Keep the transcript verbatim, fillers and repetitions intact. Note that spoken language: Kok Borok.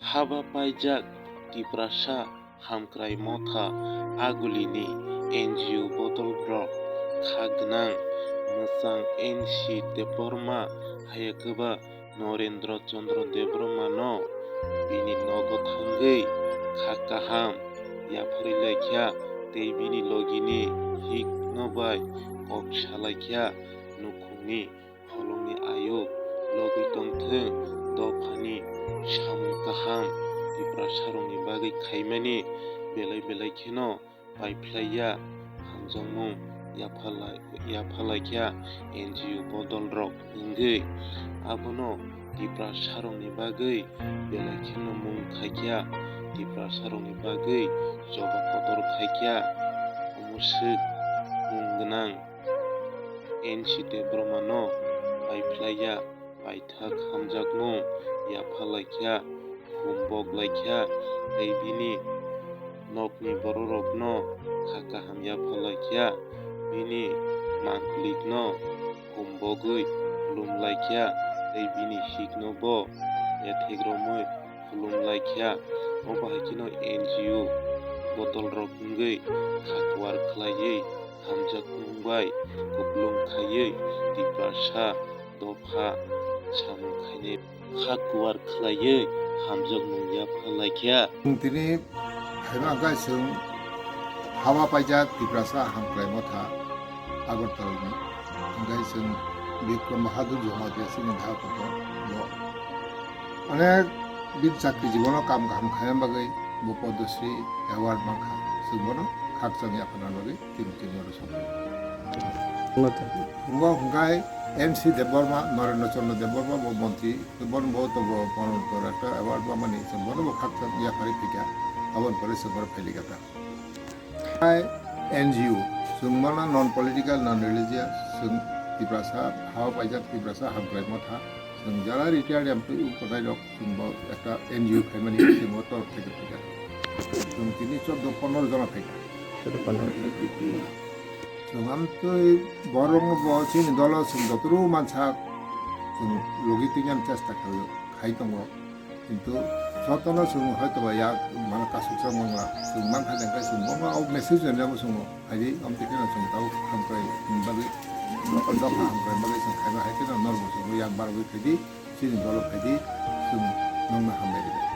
Haba paijak Tiprasa Hamkrai Motha Agulini N G O bodolrok kha gwnang mwchang N C Debbarma, haya kwba Norendra Chandra Debbarmano bini nogo thangwi kha kaham yapharwi laikha tei bini logini hikno bai kok salaikha nukhungni holongni ayuk logwi tongthwng, dophani samung kaham Tiprasarokni bagwi khaimani belai belai kheno paiphlaiya hamjakmung yaphalai-, yaphalaikha N G O bodolrok wngwi. Abono Tiprasarokni bagwi belai kheno mung khaikha, Tiprasarokni bagwi choba kotor khaikha, omo swk mung gwnang N C Debbarmano paiphlaiya paithak hamjakmung yaphalaikha, humbok laikha tei bini nokni bororokno kha kaham yaphalaikha, bini mangplikno humbogwi khulumlaikha tei bini hikno bo yathekromwi khulumlaikha. Obo hai kheno N G O bodolrok wngwi kha kuar khlaiwi hamjakmung bai kupulung khaiwi Tiprasa dopha samung khainai kha kuar khlaiwi hamjakmung yaphalaikha. Tini phaima hwnkhe chwng haba paijak Tiprasa Hamkrai Motha Agartala ni hwnkhe chwng Bikram Bahadur Jamatia chini Dhaka kotor bo onek bini chakri jibono kam kaham khaina bagwi bo Padma Shri award mankha, chwng bono khakchang yaphana bagwi. Tini tini oro song. Tongo hwnkhe N C Debbarma, Narendra Chandra Debbarma bo montri, bono bo to bo bono to ekta award ba mani, chwng bono bo khakchang yaphari phika, aboni pore chwng bono phailika ta. Hai N G O, chwng mano non political, non religious, chwng Tiprasa, hao paijak Tiprasa, Hamkrai Motha, chwng jara retired M P, ukodai rok, chwng bo ekta N G O khaimani, chwng bo tor theke theke. Chwng tini chordo pondro jona phaikha. Chwng amtwi borokno bo chini dolo chwng jotono mansak chwng logi twi nani chesta khlaio, khai tongo. Kintu jotono chwng hoitoba yak mano kasuksa mangla, chwng mankha jengkhe chwng bono o message rwnai bo chwng phaidi, amtwi kheno chwng tabuk hamkrai bagwi, dopha hamkrai bagwi chwng khaiba hai kheno norok bo chwng yak barwi phaidi, chini dolo phaidi, chwng nokno hambai rwdi.